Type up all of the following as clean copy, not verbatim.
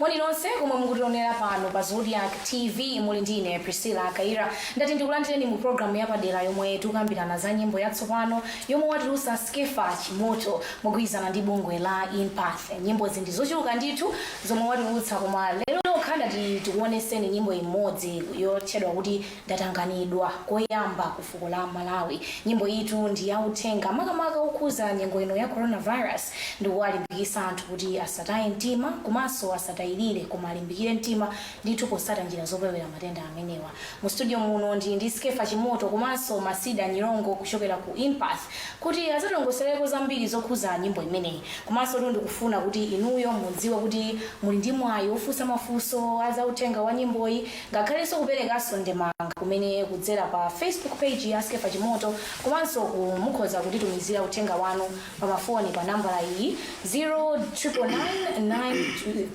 Moni nonse komwe mukutionera pano pa Zodiak TV. Muli ndine Priscilla Kaira. Ndati ndikulandireni mu programu yapadera yomwe tikukambirana za nyimbo yatsopano yomwe watulutsa Skeffa Chimoto mogwirizana ndi bungwe la Inpath. Nyimbozi ndi zochuluka ndithu zomwe watulutsa, koma lero lokha ndati tikuoneseni nyimbo imodzi yotchedwa kuti "Ndatanganidwa Koyamba ku Fuko la Malawi". Nyimbo itu ndi yauthenga makamaka okhuza nyengo ino ya coronavirus, ndi kuwalimbikitsa anthu kuti asataye mtima komanso asatayirire, koma alimbikire mtima ndithu posata njira zopewera matenda amenewa. Mu studio muno ndi Skeffa Chimoto komanso Masida Nyirongo kuchokera ku Inpath kuti azatilongosereko zambiri zokhuza nyimbo imeneyi. Komanso tu ndikufuna kuti inuyo mudziwe kuti muli ndi mwayi wofunsa mafunso azauthenga wa nyimboyi, ngakhalenso kuperekanso ndemanga kumene kudzera pa Facebook page ya Skeffa Chimoto, komanso mukhoza kutitumizira uthenga wanu pa mafoni pa nambala iyi, 0999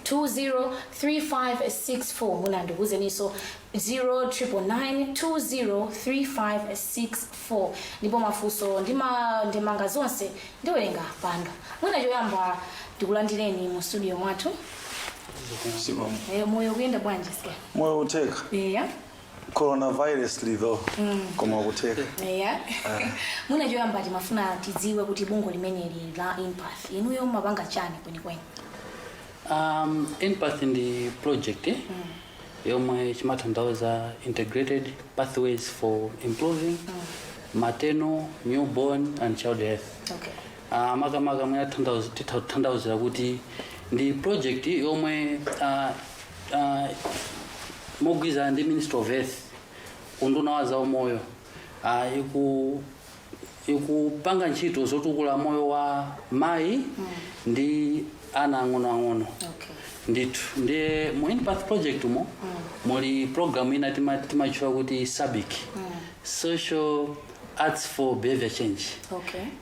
203564. Muna ndikuzeninso, 0999203564. Ndipo mafunso ndi ndemanga zonse ndiwerenga pano. Mwina choyamba ndikulandireni mu studio mwathu. Zikomo. Moyo kuyenda bwanji, Ske? Moyo utheka. Coronavirus though, koma kutheka. Eya, mwina choyamba timafuna tidziwe kuti bungwe limeneli la Inpath, inuyo mumapanga chani kwenikweni? Inpath ndi project yomwe chimatanthauza Integrated Pathways for Improving Maternal, Newborn and Child Health. Makamaka mwina tithauzira kuti ndi project yomwe mogwirizana ndi Ministry of Health, unduna wa zaumoyo, ikupanga ntchito zotukula moyo wa mayi ndi ana ang'onoang'ono. Ndithu, ndiye mu Inpath project mo muli program ina timatchula kuti SABIC, Social Arts for Behavior Change.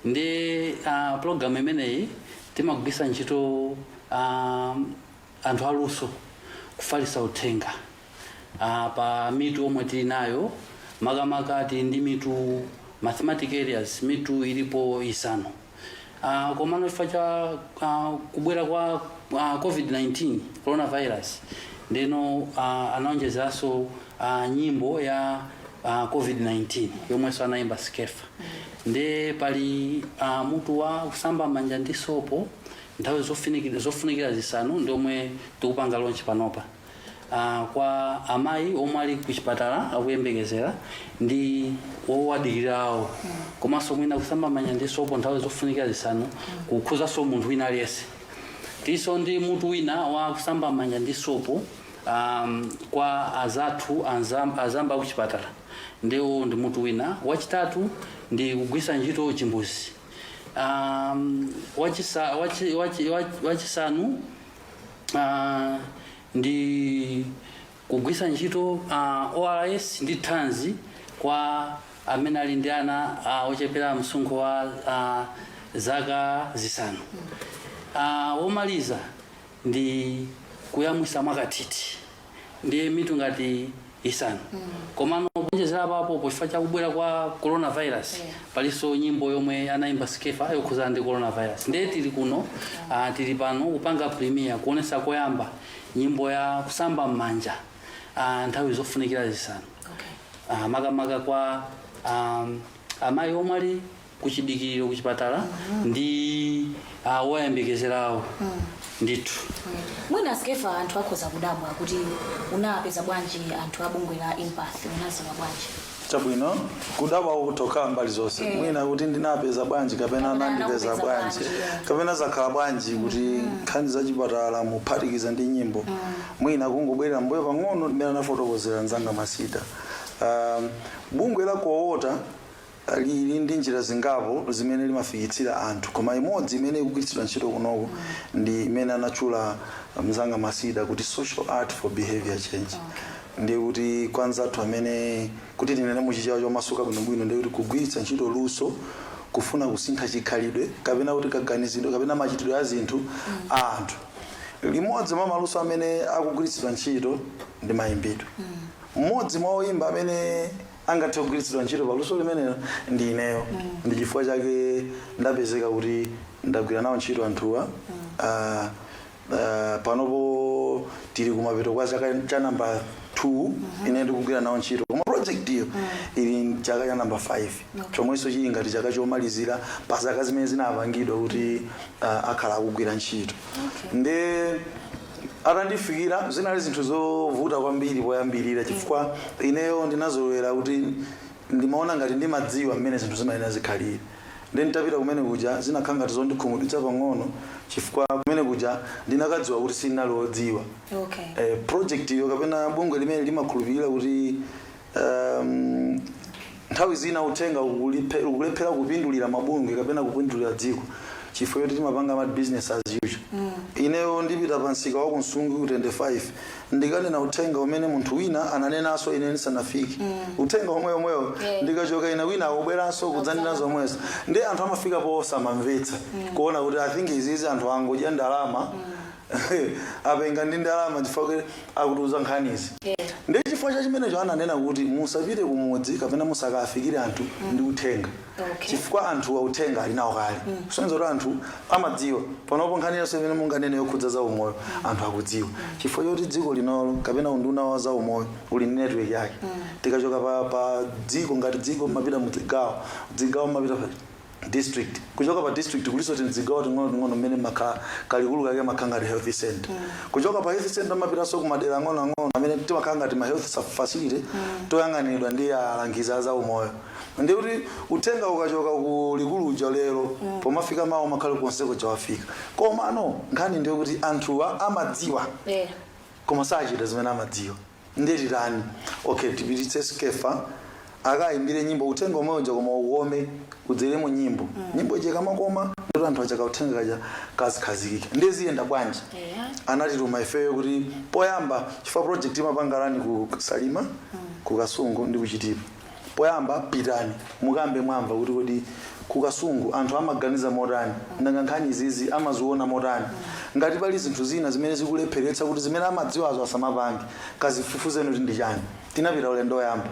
Ndi program imeneyi timagwisa ntchito anthu aluso kufalitsa uthenga pa mitu omwe tili nayo. Makamaka tili ndi mitu, ma thematic areas, mitu ilipo 5. Komano chifukwa cha kubwera kwa COVID-19, coronavirus, ndeno anaonjezeranso nyimbo ya COVID-19 yomwenso anayimba Skeffa. Ndi pali mutu wa kusamba manja ndi sopo nthawi zofunikira 5, ndi omwe tikupanga launch panopa kwa amayi omwe ali kuchipatala akuyembekezera ndi wowadikirirawo, komanso mwina kusamba manja ndi sopo nthawi zofunikira 5 kukhuzanso munthu wina aliyense. Tiso ndi mutu wina wa kusamba manja ndi sopo kwa azathu azamba kuchipatala, ndiwo ndi mutu wina. Wachitatu ndi kugwisa ntchito chimbuzi. Wachisanu ndi kugwisa ntchito ORS ndi thanzi kwa amene ali ndi ana ochepera msinkhu wa zaka 5. Womaliza ndi kuyamwisa mwakathithi. Ndiye mitu ngati 5. Komano kuonjezera papo, chifukwa cha kubwera kwa coronavirus, palinso nyimbo yomwe anayimba Skeffa yokhuzana ndi coronavirus. Ndiye tili kuno, tili pano kupanga premiere, kuonesa koyamba nyimbo ya kusamba m'manja nthawi zofunikira 5, makamaka kwa amayi omwe ali kuchidikiriro kuchipatala ndi woyembekezerawo ndithu. Mwina Skeffa, anthu akhoza kudabwa kuti unapeza bwanji anthu a bungwe la Inpath, unaziwa bwanji? Chabwino, kudabwa kutokhala mbali zonse. Mwina kuti ndinapeza bwanji kapena Kapena anandipeza anakupeza bwanji, bwanji, yeah. kapena zakhala bwanji kuti nkhani zachipatala muphatikiza ndi nyimbo. Mwina kungobwerera mbuyo pang'ono mmene anafotokozera mzanga Masida, bungwe la COWOTA lili ndi njira zingapo zimene limafikitsira anthu, koma imodzi imene ikugwiritsidwa ntchito kunoko ndi imene anatchula mzanga Masida kuti Social Art for Behavior Change. Ndi kuti kwa anzathu amene, kuti tinene muchichewa chomasuka bwinobwino, ndi kuti kugwiritsa ntchito luso kufuna kusintha chikhalidwe kapena kuti kaganizidwe kapena machitidwe a zinthu a anthu. Limodzi mwa maluso amene akugwiritsidwa ntchito ndi mayimbidwe. Mmodzi mwa oyimba amene angathe kugwiritsidwa ntchito paluso limenelo ndi ineyo. Ndi chifukwa chake ndapezeka kuti ndagwira nawo ntchito anthuwa. Panopo tili kumapeto kwa chaka cha namba 2 ine ndikugwira nawo ntchito, koma project iyo ili chaka cha namba 5, chomwenso chili ngati chaka chomalizira pa zaka zimene zinapangidwa kuti akhala akugwira ntchito. Ndi atandifikira, zinali zinthu zovuta kwambiri poyambirira, chifukwa ineyo ndinazolowera kuti ndimaona ngati ndimadziwa mmene zinthu zimayenera zikhalire. Ndi nditapita kumene kuja, zinakhala ngati zondikhumudwitsa pang'ono, chifukwa kumene kuja ndinakadziwa kuti sindinali wodziwa. Project iyo kapena bungwe limene limakhulupirira kuti nthawi zina uthenga ukulephera kupindulira mabungwe kapena kupindulira dziko chifukwa choti timapanga ma business as usual. Ineyo ndipita pa msika wa ku Nsungwi ku 25, ndikanena uthenga umene munthu wina ananenanso ine ndisanafike, uthenga omwe omwewo. Ndikachoka ine, wina akubweranso kudzanena zomwezo, ndi anthu amafika posamamvetsa kuona kuti I think izizi anthu angodya ndalama, apenga ndi ndalama chifukwa kuti akutiuza nkhanizi. Ndi chifukwa cha chimenecho ananena kuti musapite kumudzi kapena musakafikire anthu ndi uthenga, chifukwa anthu uthenga ali nawo kale, kusonyeza kuti anthu amadziwa. Panopo nkhani yonse imene munganene yokhudza za umoyo, anthu akudziwa, chifukwa choti dziko linolo kapena unduna wa za umoyo uli ndi network yake. Tikachoka pa dziko ngati dziko, mapita mu zigawo, zigawo mapita pa district, kuchoka pa district kuliso tinzigawo ting'ono ting'ono mmene makha kalikulu kake makhala ngati health center. Kuchoka pa health center mapitanso kumadera ang'ono ang'ono amene timakhala ngati ma health facility toyang'aniridwa ndi alangizi za umoyo. Ndi kuti uthenga ukachoka ku likulu uja lero, pomafika mawu makhale konseko chawafika. Komano nkhani ndiyo kuti anthuwa amadziwa, koma sachita zimene amadziwa. Ndiye titani? Okay, tipititse Skeffa akayimbire nyimbo uthenga omwe uja, koma ukome, udzeremo nyimbo. Nyimbo ija ikamakoma, ndoti anthu aja kauthenga kaja kazikhazikika. Ndiye ziyenda bwanji? Anatituma ifeyo kuti poyamba, chifukwa project imapanga run ku Salima, ku Kasungu ndi ku Chitipa, poyamba pitani mukambe mwamva kuti kodi ku Kasungu anthu amaganiza motani, nanga nkhani izizi amaziona motani, ngati pali zinthu zina zimene zikulepheretsa kuti zimene amadziwazo asamapange, kazifufuzeni kuti ndi chani. Tinapita ulendo woyamba.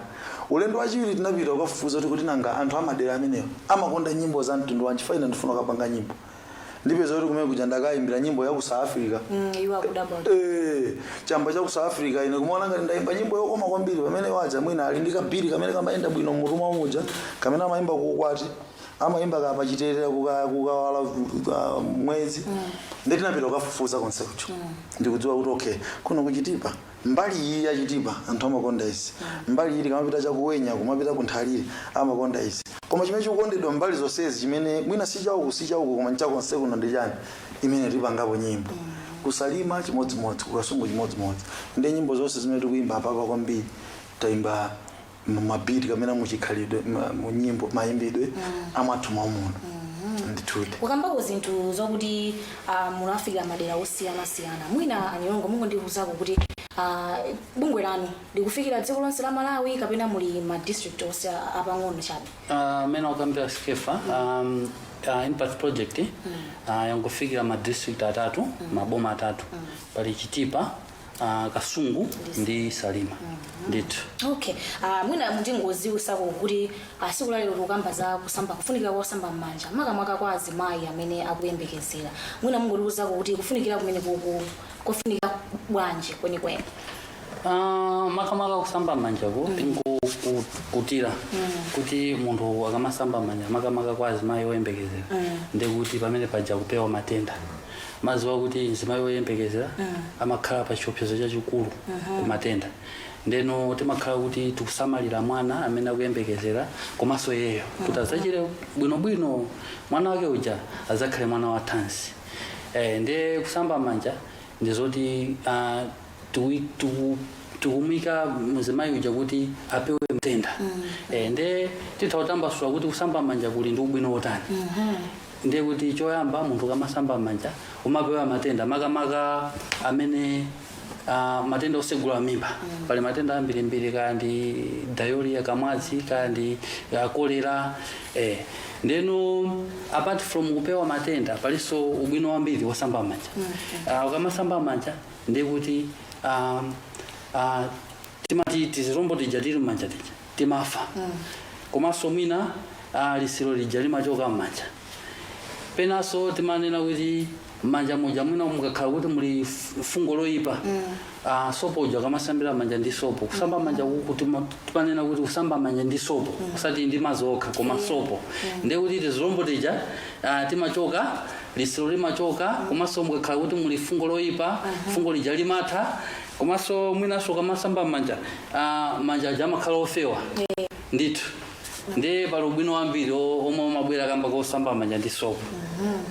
Ulendo wachiwiri tinapita kukafufuza kuti nanga anthu amadera amenewo amakonda nyimbo za mtundu wanji, faina ndifuna kukapanga nyimbo. Ndipeza kuti kumene kuja ndakayimbira nyimbo ya ku South Africa. Iwo akudabwa. Chamba cha ku South Africa, ine kumaona ngati ndayimba nyimbo yokoma kwambiri, pamene waja mwina ali ndi kabiri kamene kamayenda bwino mmutu mwawo muja, kamene amayimba kuukwati, amayimba kapachiterera, kukawala mwezi. Ndi tinapita kukafufuza konse kucho, ndikudziwa kuti okay, kuno kuchitipa, mbali iyi yachitipa anthu amakonda izi, mbali iyi kamapita chakuwenya, kumapita kunthalire amakonda izi, koma chimene chikukondedwa mbali zonsezi, chimene mwina si chauku si chauku koma nchakonse kuno, ndi chani imene tipangapo nyimbo? Kusalima chimodzimodzi, kukasungu chimodzimodzi. Ndi nyimbo zonse zimene tikuyimba apapa, kwambiri tayimba mabiti kamene muchikhalidwe, mu nyimbo mayimbidwe amwathu mwamuno ndithudi. Kukambako zinthu zokuti munafikira madera osiyanasiyana, mwina anyongo mungondiwuzako kuti bungwe lanu likufikira dziko lonse la Malawi kapena muli ma district onse apang'ono chabe? Mmene wakambira Skeffa, Impact Project yangofikira ma district atatu, maboma atatu. Pali Chitipa, Kasungu ndi Salima ndithu. Okay, mwina mundingoziwisako kuti siku lalero tikukamba za kusamba, kufunikira kwa kusamba m'manja, makamaka kwa azimayi amene akuyembekezera. Mwina mungotiwuzako kuti kufunikira kumene kuku kufunika bwanji kwenikweni? Makamaka kusamba m'manjako, kutira kuti munthu akamasamba m'manja, makamaka kwa azimayi oyembekezera, ndikuti pamene paja kupewa matenda. Maziwa kuti mzimayi oyembekezera amakhala pa chiopsezo chachikulu ku matenda, ndeno timakhala kuti tikusamalira mwana amene akuyembekezera komanso iyeyo kuti azachire bwinobwino, mwana wake uja azakhale mwana wa thanzi. Ndiye kusamba manja ndizoti tikumika mzimayi uja kuti apewe matenda. Ndiye titha kutambasula kuti kusamba manja kuli ndi ubwino wotani. Ndiye kuti choyamba, munthu kamasamba manja umapewa matenda, makamaka amene matenda osegula mimba. Pali matenda ambirimbiri, kaya ndi diarrhea, kamwazi, kaya ndi kolera. Ndeno apart from kupewa matenda, palinso ubwino wambiri wosamba manja. Ukamasamba manja, ndiye kuti timati tizirombo tija tili mmanja tija timafa, komanso mwina lisiro lija limachoka mmanja. Penanso timanena kuti manja muja mwina mukakhala kuti muli fungo loyipa, sopo uja kamasambira manja ndi sopo. Kusamba manja kuku timanena kuti kusamba manja ndi sopo, kusati ndi madzi okha koma sopo, ndiye kuti tizilombo tija timachoka, lisiro limachoka. Komanso mukakhala kuti muli fungo loyipa, fungo lija limatha. Komanso mwinanso kamasamba manja, manja aja amakhala ofewa ndithu. Ndiye pali ubwino wambiri omwe umabwera kamba kosamba manja ndi sopo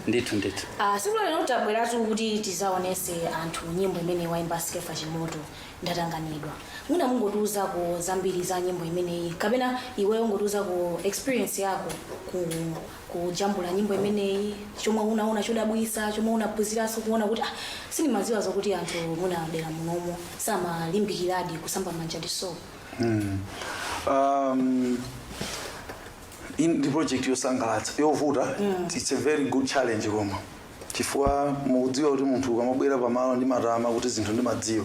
ndithu ndithu. Siku lero tabweratu kuti tizaonese anthu nyimbo imene waimba Skeffa Chimoto, "Ndatanganidwa". Mwina mungotiuzako zambiri za nyimbo imeneyi, kapena iweyo ungotiuzako experience yako kujambula nyimbo imeneyi, chomwe unaona chodabwisa, chomwe unaphunziranso kuona kuti sindimadziwa zokuti anthu muna dera munomo samalimbikiradi kusamba manja ndi sopo. Ndi project yosangalatsa, yovuta. It's a very good challenge, koma chifukwa mukudziwa kuti munthu ukamabwera pamalo ndi matama kuti zinthu ndimadziwa,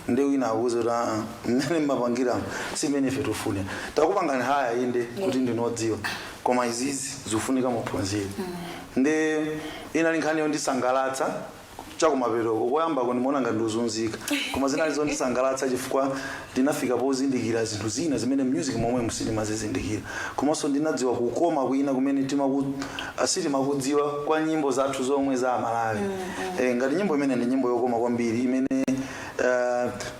ndi wina akuuza kuti, "Aa, mmene mmapangiramo si mmene ife tifune. Takupangani haya, inde kuti ndinodziwa, koma izizi zikufunika muphunzire." Ndi inali nkhani yondisangalatsa chakumaperoko. Koyambako ndimaona ngati ndikuzunzika, koma zinali zondisangalatsa chifukwa ndinafika pozindikira zinthu zina zimene music momwe musitimazizindikira, komanso ndinadziwa kukoma kwina kumene sitimakudziwa kwa nyimbo zathu zomwe za Amalawi. Ngati nyimbo imene ndi nyimbo yokoma kwambiri imene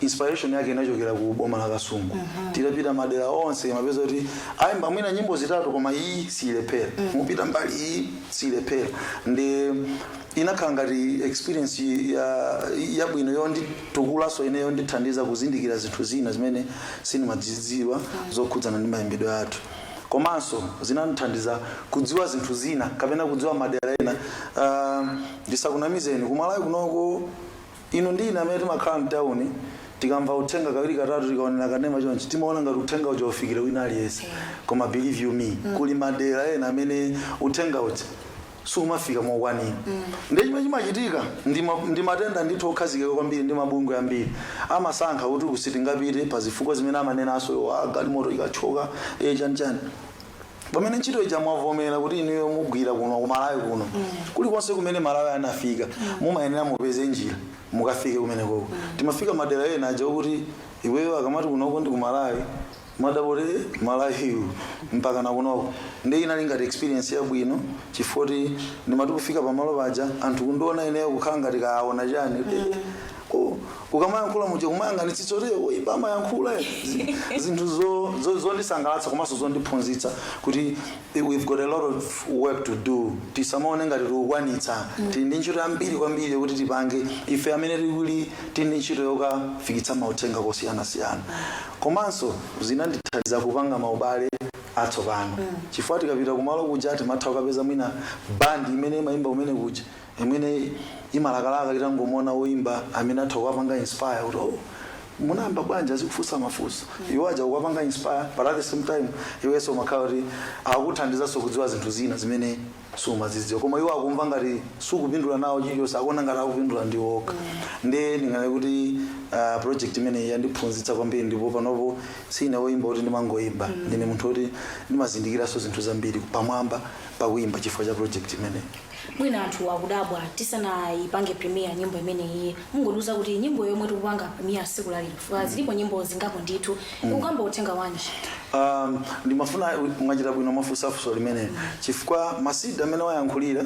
inspiration yake inachokera ku boma la Kasungu. Titapita madera onse, mapeza kuti ayimba mwina nyimbo zitatu, koma iyi siyilephera, mupita mbali iyi siyilephera. Ndi inakhala ngati experience yabwino yonditukulaso ine, yondithandiza kuzindikira zinthu zina zimene sindimazidziwa zokhudzana ndi mayimbidwe athu. Komanso zinandithandiza kudziwa zinthu zina kapena kudziwa madera ena. Ndisakunamizeni, kumalawi kunoko, inu ndi ine amene timakhala mtawuni, tikamva uthenga kawiri katatu, tikaonera kanema chonchi, timaona ngati uthenga uja ufikire wina aliyense. Koma believe you me, kuli madera ena amene uthenga uja sumafika mokwanira. Ndi chimene chimachitika ndi matenda ndithu okhazikika kwambiri ndi mabungwe ambiri amasankha kuti kusitingapite pa zifukwa zimene amanenaso, galimoto ikachoka, chanichani, pamene ntchito ija mwavomera kuti inuyo mugwira kuno kumalawi kuno. Kulikonse kumene Malawi anafika, mumayenera mupeze njira mukafike kumenekoko. Timafika madera ena aja okuti iweyo akamati kunoko ndi kumalawi, madapote Malawiyu mpaka nakunoko. Ndi inali ngati experience yabwino chifukwa ndimati kufika pamalo paja, anthu kundiona ineyo kukhala ngati kaona chani. Ukamayankhula muja kumayang'anitsitsa kuti oimba amayankhula zinthu zondisangalatsa komanso zondiphunzitsa kuti we've got a lot of work to do. Tisamaone ngati tikukwanitsa. Tili ndi ntchito yambiri kwambiri yokuti tipange ife amene tikuli tili ndi ntchito yokafikitsa mauthenga kosiyanasiyana. Komanso zinandithandiza kupanga maubale atsopano, chifukwa tikapita kumalo kuja timatha kukapeza mwina bandi imene imayimba kumene kuja, imene imalakalaka itangomona woimba amene atha kukapanga inspire kuti, "Oh, munayamba bwanji?" Azikufunsa mafunso, iwo aja kukapanga inspire, but at the same time iwenso umakhala kuti akuthandizanso kudziwa zinthu zina zimene sumazidziwa, koma iwo akumva ngati sukupindula nawo chilichonse, akuona ngati akupindula ndi okha. Ndi ndingane kuti project imeneyi yandiphunzitsa kwambiri, ndipo panopo sine woimba kuti ndimangoimba. Ndine munthu woti ndimazindikiranso zinthu zambiri pamwamba pakuimba chifukwa cha project imeneyi. Mwina anthu akudabwa, tisanayipange premiere nyimbo imeneyi, mungotiuza kuti nyimbo yomwe tikupanga premiere siku lalero, chifukwa zilipo nyimbo zingapo ndithu, ikukamba uthenga wanji? Ndimafuna mwachita bwino mwafunsafunso limene, chifukwa Masida amene wayankhulira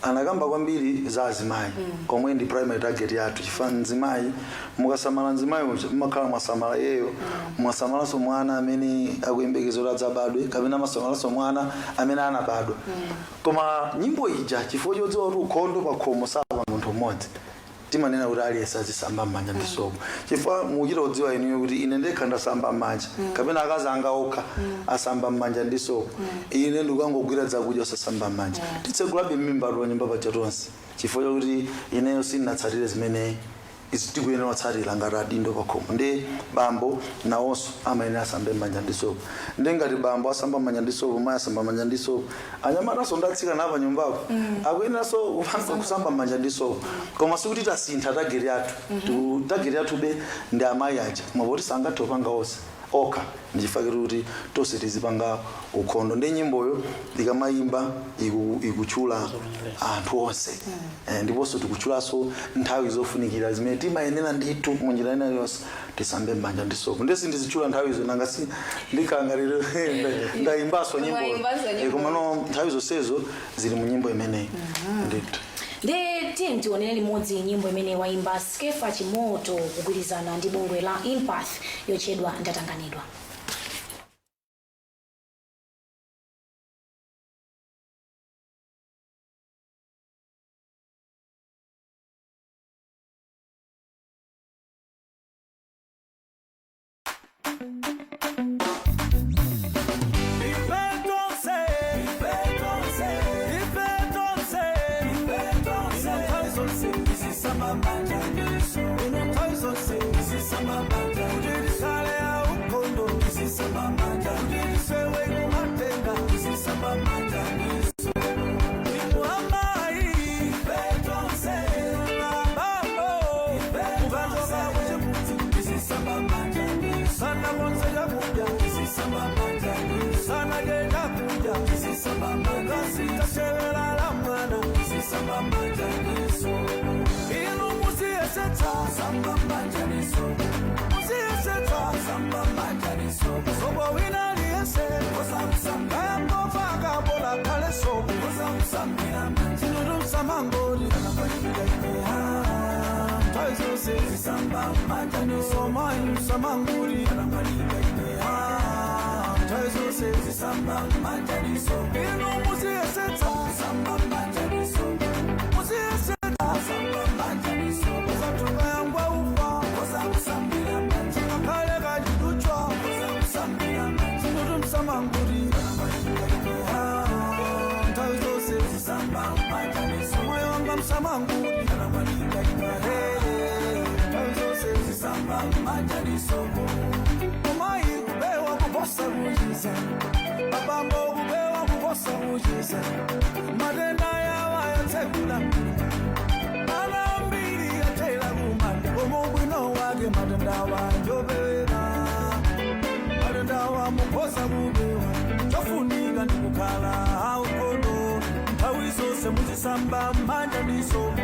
anakamba kwambiri za azimayi, omwe ndi primary target yathu, chifukwa mzimayi, mukasamala mzimayi uja, mmakhala mwasamala yeyo, mwasamalanso mwana amene akuyembekeza kuti adzabadwe, kapena masamalanso mwana amene anabadwa. Koma nyimbo ija, chifukwa chodziwa kuti ukhondo pa khomo sapa munthu mmodzi, timanena kuti aliyense azisamba m'manja ndi sopo, chifukwa mukuchita kudziwa inuyo kuti ine ndekha ndasamba m'manja, kapena akazi anga okha asamba m'manja ndi sopo, ine ndikangogwira zakudya osasamba m'manja, titsegulabe m'mimba pa nyumba paja tonse, chifukwa chokuti ineyo sindinatsatire zimene izi tikuyenera kutsatira ngati adindo pakhomo. Ndi bambo nawonso amayenera asambe m'manja ndi sopo. Ndi ngati bambo asamba m'manja ndi sopo, mayi asamba m'manja ndi sopo, anyamatanso ndatsikana pa nyumbapo akuyeneranso kusamba m'manja ndi sopo. Koma sikuti tasintha target yathu. Target yathu be ndi amayi aja, koma poti sangathe kupanga onse. Okha ndichifukwa kuti tonse tizipanga ukhondo. Ndi nyimboyo ikamayimba ikutchula anthu onse. Ndiponso tikutchulanso nthawi zofunikira zimene timayenera ndithu munjira ina yonse tisambe m'manja ndi sopo. Ndesi ndizitchula nthawizo, nanga si ndikangaliro ndayimbaso nyimbo. Mwayimbaso nyimbo. Komano nthawi zonsezo zili mu nyimbo imeneyi ndithu. Ndi tiye tionere limodzi nyimbo imene waimba Skeffa Chimoto kugwirizana ndi bungwe la Impath yotchedwa Ndatanganidwa. Sana konse chakudya, sana je chakudya, kasita la mwana, inu musiyesetsa, musiyesetsa, sobo wina liyese, kayangova kabola kale sobo, sinutumsamangoli, taizose, somaimsamanguli, taizose, inu musiyesetsa, musiyesetsa, usathuka yangwa ufa, ngakhale kachiduchwa, sinutumsamanguli, taizose, moyo wanga msamanguli, taizose, umayi kubewa kuposa kuchiza, abambo kubewa kuposa kuchiza, matenda yawa yatsekula ana mbiri yatela kumanda, komwe ubwino wake matenda wanjopeweka, matenda wamukosa kubewa, chofunika ndikukhala aukhondo nthawi zonse, muzisamba manja ndi sopo,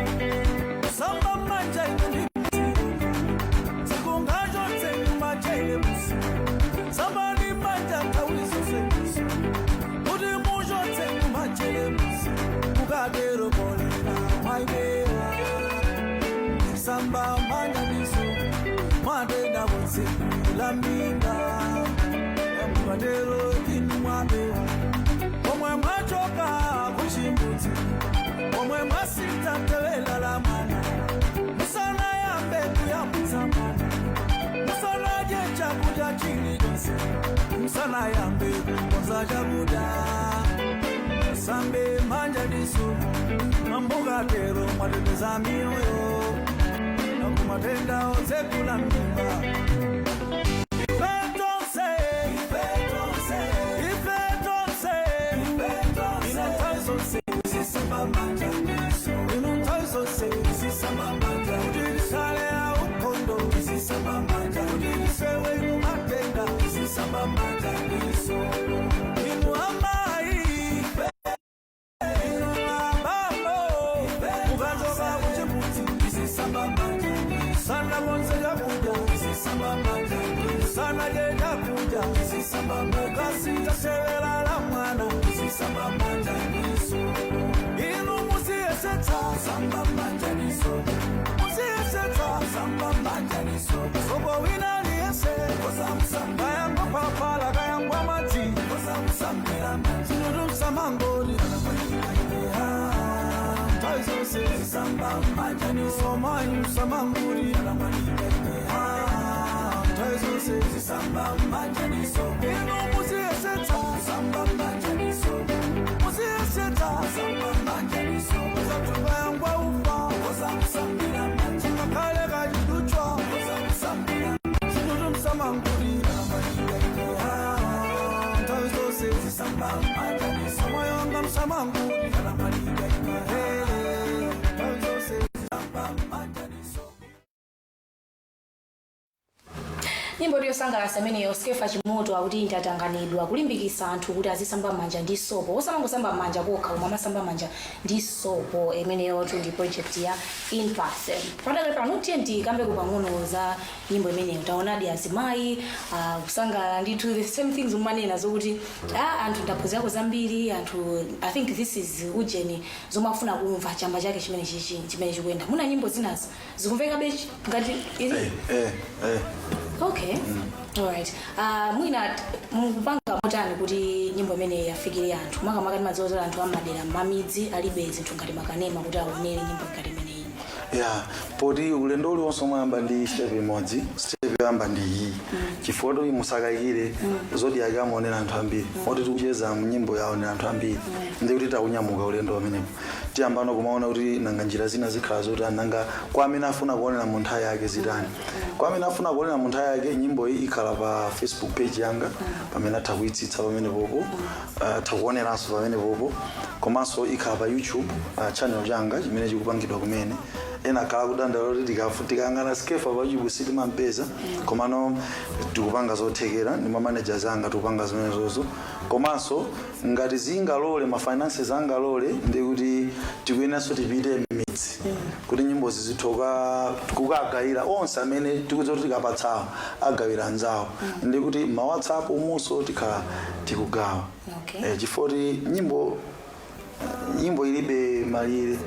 kusamba manja ino ndi sikungachotse kumachele musi, sambani manja nthawi zonse musi, kuti muchotse kumachele musi, mukatero kolera mwaibewa. Samba manja ndiso matenda konse laminga, mukatero inu mwabewa, pomwe mwachoka kuchimbudzi, pomwe mwasita tewela la mwana, musana yambe kuyambutsa mwana, musanadye chakudya chilichonse, musana yambe kukonza chakudya, musambe manja ndiso, mukatero mwateteza miyoyo nakumatenda otsekula mimba. Ife tonse, ife tonse, inu nthawi zonse, inu nthawi zonse, kuti tisale aukhondo, kuti tisewe inu matenda, inu amayi, inu abambo, mukachoka kuchimbudzi, sana konse chakudya, sana je chakudya, mukasita severa la mwana, inu musiyesetsa, musiyesetsa, sopo wina liyese, kayangwa phaphala, kayangwa madzi, sinutumsamangoli, nthawi zonse, somaimsamanguli, nthawi zonse, inu musiyesetsa, musiyesetsa, usathuka yangwa ufa, ngakhale kachiduchwa, sinutumsamanguli, nthawi zonse, moyo wanga msamanguli, nthawi zonse. Nyimbo yosangalatsa imeneyo, Skeffa Chimoto akuti "Ndatanganidwa", kulimbikitsa anthu kuti azisamba manja ndi sopo, osamangosamba manja kokha koma amasamba manja ndi sopo. Imeneyotu ndi project ya Inpath. Padakali pano tiye tikambeko pang'ono za nyimbo imeneyo. Taonadi azimayi kusangalala ndithu, the same things umanena zokuti anthu ndaphunzirako zambiri. Anthu, I think this is ujeni zomwe afuna kumva, chamba chake chimene chichi chimene chikuyenda. Muna nyimbo zinazo zikumvekabe ngati ili? Eh. Okay, alright. Mwina mukupanga motani kuti nyimbo imene yafikire anthu, makamaka timadziwa zoti anthu amadera mamidzi alibe zinthu ngati makanema kuti aonere nyimbo ngati imeneyi? Ya, poti ulendo uliwonse umayamba ndi step imodzi. Step yoyamba ndi iyi, chifukwa kuti musakayikire, Zodiak amaonera anthu ambiri, oti tikucheza nyimbo yaonera anthu ambiri, ndi kuti taunyamuka ulendo pamenepo. Tiyambano kumaona kuti nanga njira zina zikhala zoti, nanga kwa amene afuna kuonera mu nthawi yake zitani. Kwa amene afuna kuonera mu nthawi yake, nyimbo iyi ikhala pa Facebook page yanga pamene atha kuyitsitsa pamene popo, atha kuoneranso pamene popo, komanso ikhala pa YouTube channel changa chimene chikupangidwa kumene. Ena akhala kudandaula kuti tikayang'ana Skeffa pa YouTube sitimampeza, komano tikupanga zothekera ndi ma managers anga, tikupanga zimenezozo. Komanso ngati zingalole, ma finances angalole, ndi kuti tikuyeneranso tipite m'midzi kuti nyimbozi zithoka kukagawira onse amene tikudziwa kuti tikapatsawo agawira anzawo, ndi kuti ma WhatsApp umunso tikhala tikugawa. Chifukwa kuti nyimbo ilibe malire.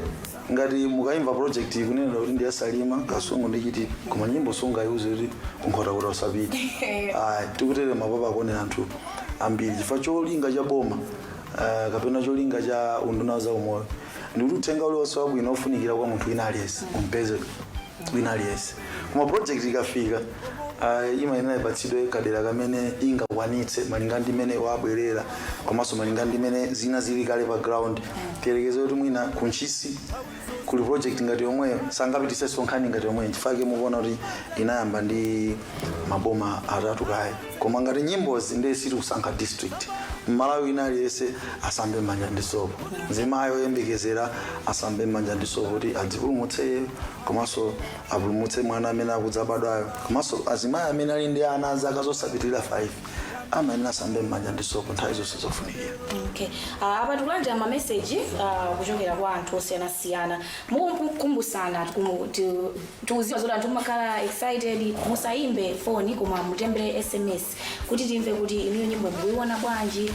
Ngati mukayimva project ikunena kuti ndi ya Salima, Kasungu ndi Chitipa, koma nyimbo sungayiuze kuti kuNkhotakota usapite. Ayi, tikutere mapapa akuonera anthu ambiri, chifukwa cholinga cha boma kapena cholinga cha unduna za umoyo ndikuti uthenga uliwonse wabwino ofunikira kwa munthu wina aliyense umpeze wina aliyense. Koma project ikafika, imayenera ipatsidwe kadera kamene ingakwanitse malinga ndi imene wabwerera, komanso malinga ndi imene zina zili kale pa ground. Tiyerekeze kuti mwina kuNtchisi kuli project ngati yomweyo, sangapitisenso nkhani ngati yomweyo. Chifukwa mukuona kuti inayamba ndi maboma atatu kaye, koma ngati nyimbozi ndiye sitikusankha district. Mmalawi wina aliyense asambe manja ndi sopo, mzimayi oyembekezera asambe manja ndi sopo kuti adzipulumutse komanso apulumutse mwana amene akudzabadwayo. Komanso azimayi amene ali ndi ana azaka zosapitirira 5 amayenera asambe manja ndi sopo nthawi zonse zofunikira. Okay, apa tikulandira mameseji kuchokera kwa anthu osiyanasiyana. Mukukumbusana, tikuziwa zoti anthu mumakhala excited. Musayimbe foni koma mutembere SMS kuti timve kuti inuyo nyimbo mukuiona bwanji,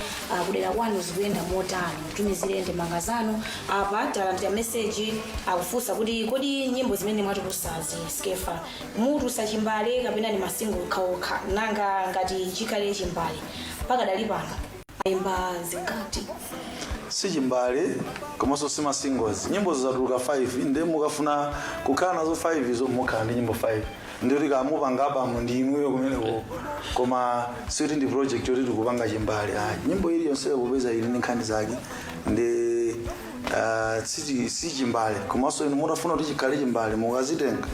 kudera kwanu zikuyenda motani. Mutumizire ndemanga zanu. Apa talandira meseji, akufunsa kuti kodi nyimbo zimene mwatulusazi, Skeffa, mutulusa chimbale kapena ni ma single okhaokha? Nanga ngati chikhale chimbale, pakadali pano ayimba zingati? Si chimbale komanso si ma singles. Nyimbo zatuluka 5, ndiye mukafuna kukhala nazo 5 izo, mukhala ndi nyimbo 5, ndikuti kamupanga album ndi inuyo kumeneko. Koma sikuti ndi project yoti tikupanga chimbale, ayi. Nyimbo iliyonseyo popeza ili ndi nkhani zake ndi si chimbale. Komanso inu mutafuna kuti chikhale chimbale, mukazitenga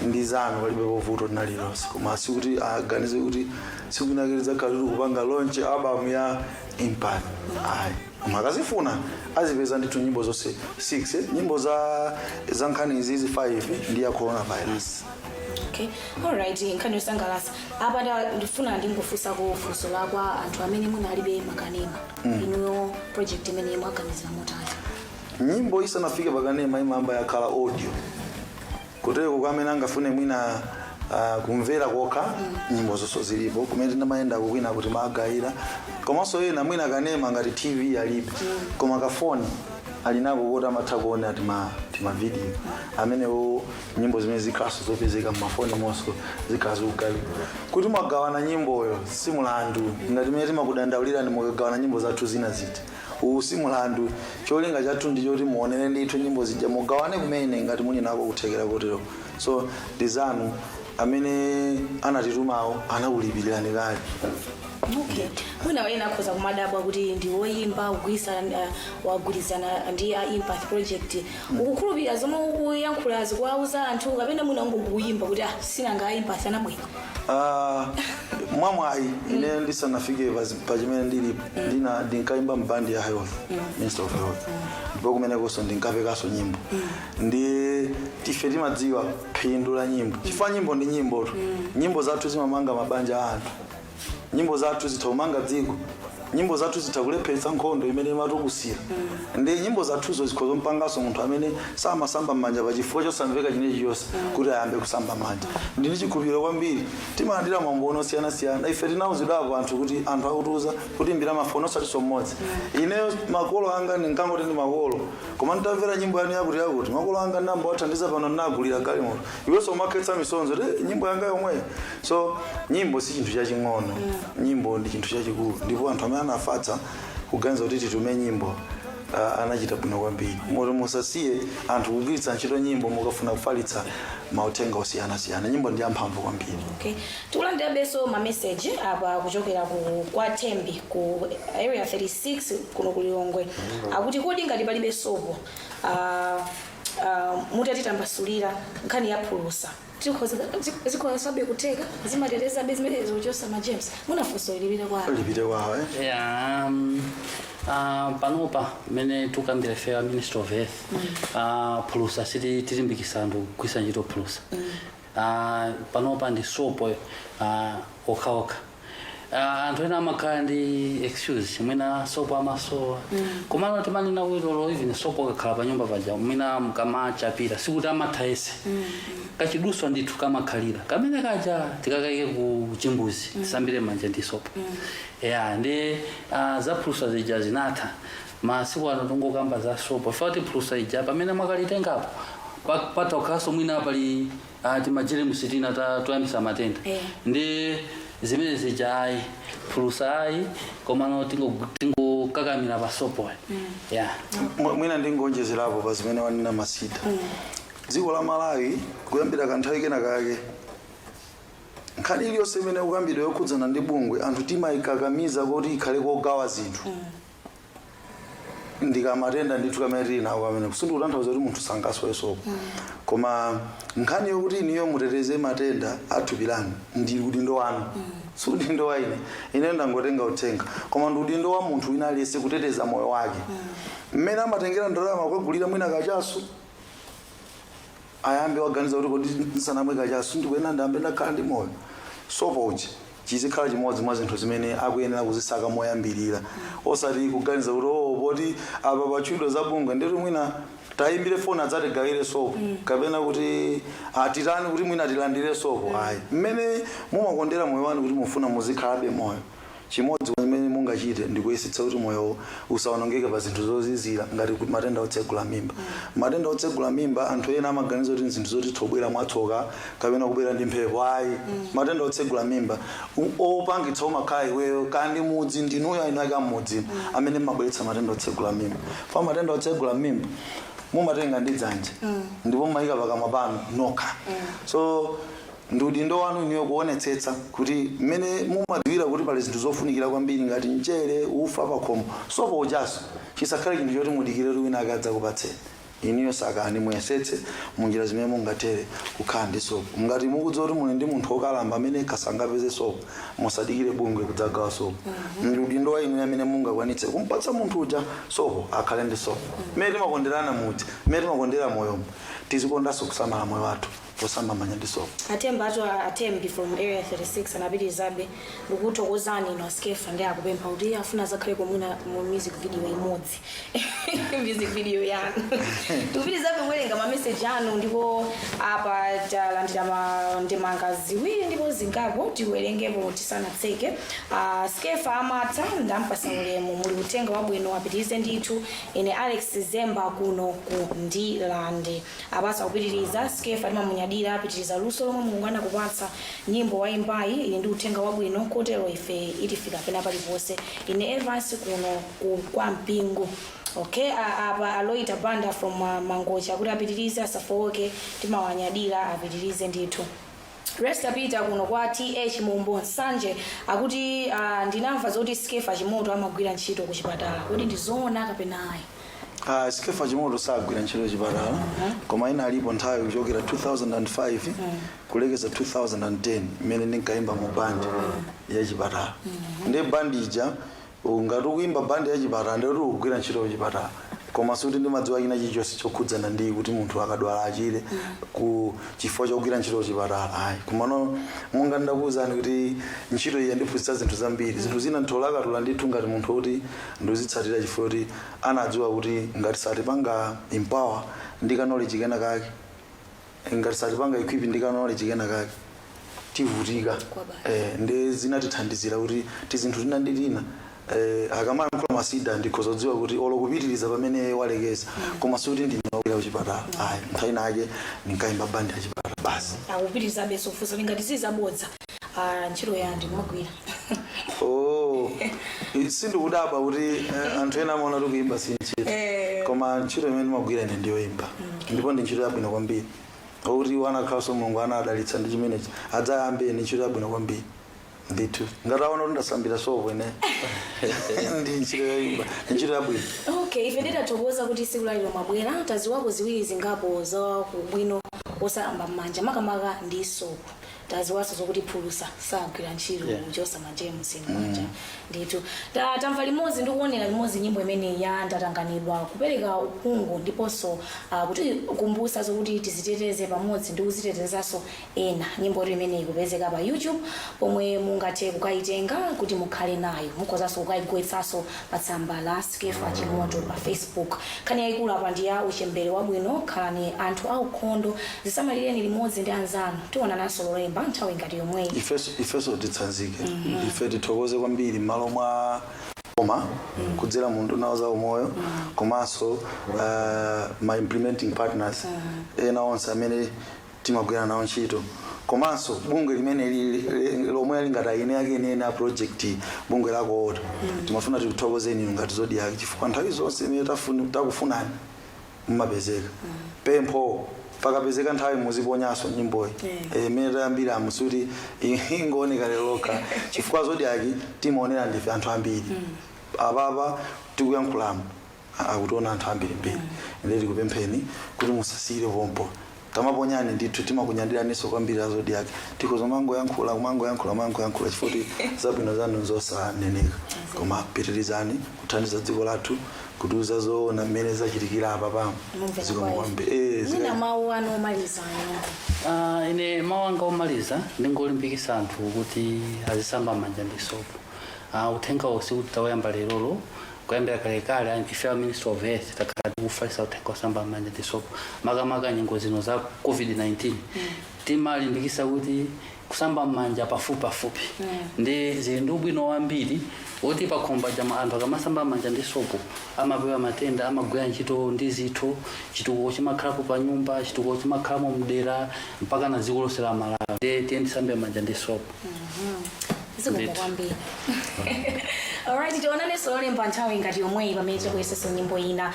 ndi zanu, palibe povuto lililonse. Koma sikuti aganize kuti tsiku linake lidzakhala tili kupanga launch album ya Impact, ayi. Koma akazifuna azipeza ndithu nyimbo zonse 6, nyimbo za nkhani izizi 5 ndi ya coronavirus. Okay, alright, nkhani yosangalatsa. Apa ndifuna ndingofunsako funso la kwa anthu amene mwina alibe makanema. Inuyo project imene mwaganizira motani? Nyimbo isanafike pakanema imayamba yakhala audio, kutero kwa amene angafune mwina kumvera kokha, nyimbo zonse zilipo kumene tinamayenda kwina kuti magayira. Komanso ena mwina kanema ngati TV alibe, koma kafoni ali nako kuti amatha kuona tima video amenewo. Nyimbo zimene zikhalanso zopezeka mmafoni monso zikhala zikugawira. Kuti mwagawana nyimboyo si mulandu, ngati mene timakudandaulirani mukagawana nyimbo zathu zina ziti. Uwu si mulandu. Cholinga chathu ndi choti muonere ndithu nyimbo zija, mugawane kumene ngati muli nako kuthekera kotero. So ndi zanu, amene anatitumawo anakulipirirani kale. Okay, mwina wena akhoza kumadabwa kuti ndi woyimba wagwirizana ndi a Impact Project, ukukhulupirira zomwe ukuyankhulazi kuwauza anthu, kapena mwina ungokuyimba kuti ah, sinanga a Impact anabwera? Ah, mwamwayi ine ndisanafike pachimene ndili, ndinkayimba mbandi ya health, Minister of Health, ndipo kumenekonso ndinkapekanso nyimbo. Ndi tife timadziwa phindu la nyimbo, chifukwa nyimbo ndi nyimbotu. Nyimbo zathu zimamanga mabanja a anthu, nyimbo zathu zitha kumanga dziko, nyimbo zathu zitha kulepheretsa nkhondo imene imatukusira, ndi nyimbo zathuzo zikhoza mpanganso munthu amene samasamba m'manja pachifukwa chosamveka chinechi chonse kuti ayambe kusamba m'manja. Ndini chikhulupiriro kwambiri. Timalandira maumboni osiyanasiyana. Ife tinauzidwapo anthu kuti anthu akutiuza kuti mbira mafoni, osatinso mmodzi. Ineyo makolo anga ndinkangoti ndi makolo, koma nditamvera nyimbo yanu yakuti yakuti, makolo anga ndinamba wathandiza, pano ndinagulira galimoto. Iwenso umakhetsa misonzo te nyimbo yanga yomweyo. So nyimbo si chinthu chaching'ono, nyimbo ndi chinthu chachikulu, ndipo anthu amene anafatsa kuganiza kuti titume nyimbo anachita bwino kwambiri. Moti musasiye anthu kugwiritsa ntchito nyimbo mukafuna kufalitsa mauthenga osiyanasiyana. Nyimbo ndi yamphamvu kwambiri. Okay, tikulandirabenso mameseji apa kuchokera ku kwa Tembi ku Area 36 kuno ku Lilongwe. Akuti kodi ngati palibe sopo, mutatitambasulira nkhani ya phulusa, zikhozabe kutheka, zimatetezabe zimenezo kuchosa ma germs? Munafunso ilipite kwa Lipite kwawo, eh? Yeah, panopa mmene tukambira ife a Ministry of Health, phulusa siti tilimbikisa anthu kugwiritsa ntchito phulusa. Panopa ndi sopo okhaokha. Anthu ena amakhala ndi excuse, mwina sopo amasowa, komano timanena kuti lolo even sopo akakhala pa nyumba paja, mwina mkamachapira, sikuti amatha ese, kachiduswa ndithu kamakhalira kamene kaja tikakaike ku chimbuzi, tisambire manja ndi sopo. Ya, ndi za phulusa zija zinatha. Masiku ano tungokamba za sopo. Ife kuti phulusa ija pamene mwakalitengapo patha kukhalanso mwina pali timajeremusi tina toyambisa matenda. Ndi zimene zija ayi, phulusa ayi, komano tingokakamira pa sopo, ya. Mwina ndingonjezerapo pa zimene wanena Masita. Dziko la Malawi kuyambira kanthawi kena kake, nkhani iliyonse imene kukambidwa yokhudzana ndi bungwe, anthu timayikakamiza kuti ikhale kogawa zinthu. Ndikamatenda ndithu kamene tili nawo kamene kusindikutanthauza kuti munthu sangasowe sopo, koma nkhani yokuti iniyo muteteze matenda athupi lanu ndi udindo wanu, si udindo wa ine. Ine ndangotenga uthenga, koma ndi udindo wa munthu wina aliyense kuteteza moyo wake. Mmene amatengera ndalama kukagulira mwina kachasu, ayambe waganiza kuti kodi ndisanamwe kachasu ndikuyena ndambe ndakhala ndi moyo? Sopo uchi chizikhala chimodzi mwa zinthu zimene akuyenera kuzisaka moyambirira, osati kuganiza kuti oh, poti apa patchulidwa za bungwe, ndeti mwina tayimbire foni adzatigawire sopo, kapena kuti atitani kuti mwina tilandire sopo. Ayi, mmene mumakondera moyo wanu kuti mufuna muzikhalabe moyo, chimodzi chimene mungachite ndikuyesetsa kuti moyo usawonongeke pa zinthu zozizira ngati kuti matenda otsegula mimba. Matenda otsegula mimba, anthu ena amaganiza kuti zinthu zoti tobwera mwatsoka kapena kubwera ndi mphepo. Ayi, matenda otsegula mimba opangitsa umakhala iweyo kandi mudzi, ndinuyo inu ake amudzi amene mmabweretsa matenda otsegula mimba. Fa matenda otsegula mimba mumatenga ndi dzanja ndipo mumayika pakamwa panu nokha. So ndi udindo wanu inuyo kuonetsetsa kuti mmene mumadziwira kuti pali zinthu zofunikira kwambiri ngati mchere, ufa pakhomo, sopo ujaso, chisakhale chinthu choti mudikire kuti wina akadzakupatseni. Inuyo sakani, muyesetse munjira zimene mungatere kukhala ndi sopo. Ngati mukudziwa kuti muli ndi munthu wokalamba amene kasangapeze sopo, musadikire bungwe kudzagawa sopo. Ndi udindo wa inu amene mungakwanitse kumpatsa munthu uja sopo, akhale ndi sopo. Mmene timakonderana mudzi, mmene timakondera moyomo, tizikondanso kusamala moyo wathu posamba manja ndi sopo. Atemba atu, Atembi from Area 36 anapitirizabe ndikuthokozani inu aSkefa, ndi akupempha kuti afuna azakhale komwina mu music video imodzi, music video yanu. Tikupitirizabe kuwerenga mameseji anu, ndipo apa talandira ndemanga ziwiri ndipo zingapo tiwerengepo tisanatseke. Skefa amatha, ndampasa ulemu, muli uthenga wabwino, apitirize ndithu. Ine Alex Zemba kuno ku Ndilande. Apasa kupitiriza, Skefa timamunyadira, apitiriza luso lomwe Mulungu anakupatsa. Nyimbo waimbayi ili ndi uthenga wabwino, kotero ife itifika pena paliponse. Ine Evans kuno ku kwa Mpingo. Okay, apa Aloita Banda from Mangocha kuti apitirize, asafowoke, timawanyadira, apitirize ndithu. Resta Peter kuno kwa TH Mumbo Nsanje akuti ndinamva zoti Skeffa Chimoto amagwira ntchito ku chipatala, kodi ndizoona kapena ayi? Skeffa Chimoto sagwira ntchito chipatala, koma ina alipo nthawi kuchokera 2005 kulekeza 2010 imene ndinkayimba mu bandi ya chipatala. Ndi bandi ija, ngati ukuimba bandi ya chipatala ndikuti ukugwira ntchito kuchipatala, koma sikuti ndimadziwa china chilichonse chokhudzana ndi kuti munthu akadwala achire ku chifukwa chogwira ntchito kuchipatala, ayi. Komano monga ndakuwuzani kuti ntchito iyi yandiphunzitsa zinthu zambiri, zinthu zina ntholakatula ndithu ngati munthu kuti ndizitsatira, chifukwa kuti anadziwa kuti ngati satipanga empower ndi ka knowledge kena kake, ngati satipanga equip ndi ka knowledge kena kake, tivutika. Ndi zinatithandizira kuti tizinthu tina ndi tina, akamayankhula masida ndikhoza kudziwa kuti olo kupitiriza pamene walekeza, koma sikuti ndinogwira kuchipatala, ayi. Nthawi inake ndinkayimba bandi ya chipatala basi. Akupitirizabe sofunsa ngati sizabodza, ntchito yandi mumagwira. Oh, sindikudabwa kuti anthu ena amaona kuti kuyimba si ntchito, koma ntchito imene ndimagwira ine ndiyoyimba, ndipo ndi ntchito yabwino kwambiri, okuti wanakhalanso Mulungu anadalitsa ndi chimenechi adzayambe. Ndi ntchito yabwino kwambiri ndithu. Ngati aona kuti ndasambira sopo ine, ndi ntchito yoyimba, ndi ntchito yabwino. Okay, ife titathokoza kuti tsiku lalero mwabwera. Taziwako ziwiri zingapo za kubwino osamba m'manja, makamaka ndi sopo. Taziwaso zokuti phulusa sagwira ntchito kuchosa ma germs m'manja ndithu. Tamva limodzi ndi kuonera limodzi nyimbo imene ya Ndatanganidwa, kupereka uphungu ndiponso kuti kumbusa zokuti tiziteteze pamodzi ndi kuzitetezanso ena. Nyimbo imene ikupezeka pa YouTube pomwe mungathe kukayitenga kuti mukhale nayo. Mukhozanso kukayigwetsanso pa tsamba la Skeffa Chimoto pa Facebook. Nkhani yayikulu apa ndi ya uchembere wabwino. Khalani anthu aukhondo, zisamalireni limodzi ndi anzanu. Tionananso Lolemba nthawi ngati yomweyi. Ifeso titsanzike. Ife tithokoze kwambiri m'malo mwa boma kudzera mu nduna za umoyo, komanso ma implementing partners ena onse amene timagwira nawo ntchito, komanso bungwe limene lomwe lingati ine yake inene a project, bungwe la COATA. Timafuna tikuthokozeni inu ngati Zodiak, chifukwa nthawi zonse imene takufunani mumapezeka. Pempho, pakapezeka nthawi muziponyanso nyimboyi imene tayambira, musuti ingooneka lero lokha, chifukwa Zodiak timaonera ndife anthu ambiri. Apapa tikuyankhulamo akutiona anthu ambirimbiri. Ndiye tikupempheni kuti musasiyire pompo, tamaponyani ndithu. Timakunyadiraninso kwambiri a Zodiak. Tikhoza mangoyankhula, kumangoyankhula, mangoyankhula, chifukwa kuti zabwino zanu nzosaneneka, koma pitirizani kuthandiza dziko lathu, kutiuza zoona mmene zachitikira apa pamo. Mumvera Zikomo kwa kwambiri. Mwina mawu anu omaliza anyongo. Ine mawu anga omaliza, ndingolimbikitsa anthu kuti azisamba manja ndi sopo. Uthenga usi kuti tawayamba lerolo, kuyambira kalekale ife a Ministry of Health takhala tikufalitsa uthenga osamba manja ndi sopo, makamaka nyengo zino za COVID-19. Timalimbikitsa kuti kusamba manja pafupi pafupi ndi zili ndi ubwino wambiri woti pakhomba jama anthu akamasamba manja ndi sopo amapewa matenda, amagwira ntchito ndi zitho, chitukuko chimakhalapo pa nyumba, chitukuko chimakhalamo mdera mpaka na dziko lonse la Malawi. Ndiye tiye tisambe manja ndi sopo. Zikomo Ndithu. kwambiri. Alright, tionanenso Lolemba nthawi ngati yomweyi pamene tibwerezenso nyimbo ina.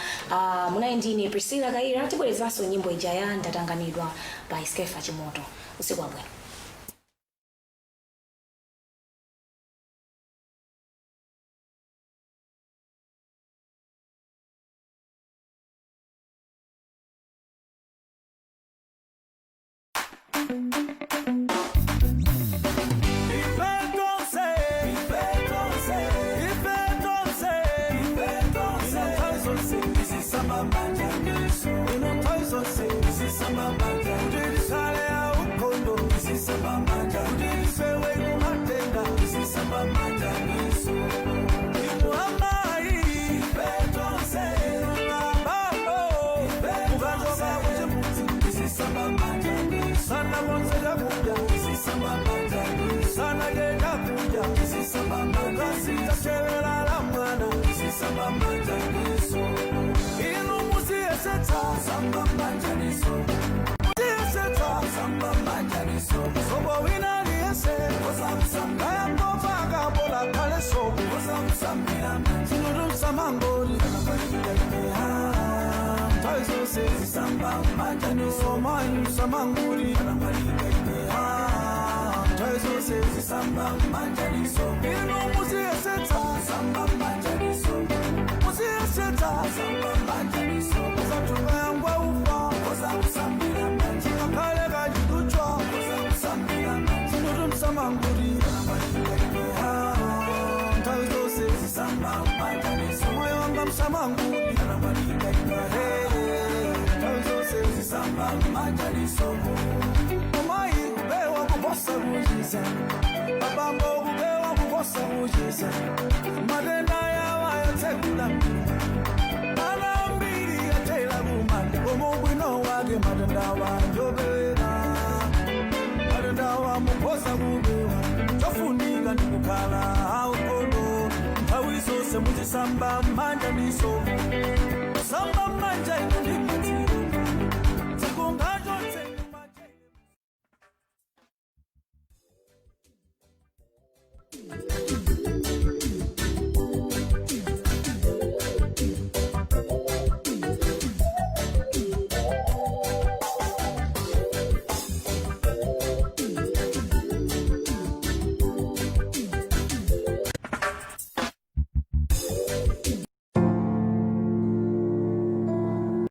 Munali ndine Priscilla Kaira. Tibwerezanso nyimbo ija ya Ndatanganidwa by Skeffa Chimoto. Usiku wabwino. Sana konse chakuja, sana chakuja, ukasitachelela la mwana, inu musiyesetsa, musiyesetsa, sopo wina liyese kayangova kabola kale sopo sinutumsamangoli nthawi zonse, somanyu samanguli. Nthawi zonse zisamba manja ndisopo. Inu muziyesetsa samba manja ndisopo. Muziyesetsa samba manja ndisopo. Usathuka yangwa ufa koza kusambira manja. Kakhale kachidutswa koza kusambira manja. Sinutu msamanguri nthawi zonse zisamba manja ndisopo. Moyo wanga msamanguri nthawi zonse zisamba manja ndisopo. Umayi kupewa kuposa kuchiza, abambo kupewa kuposa kuchiza. Matenda yawa yatsekula mimba, ana ambiri atela kumanda. Koma ubwino wake matenda wanjopera, matenda wamukhoza kupewa. Chofunika ndi kukhala aukhondo, nthawi zonse muzisamba manja ndisopo. Samba manja inu ndi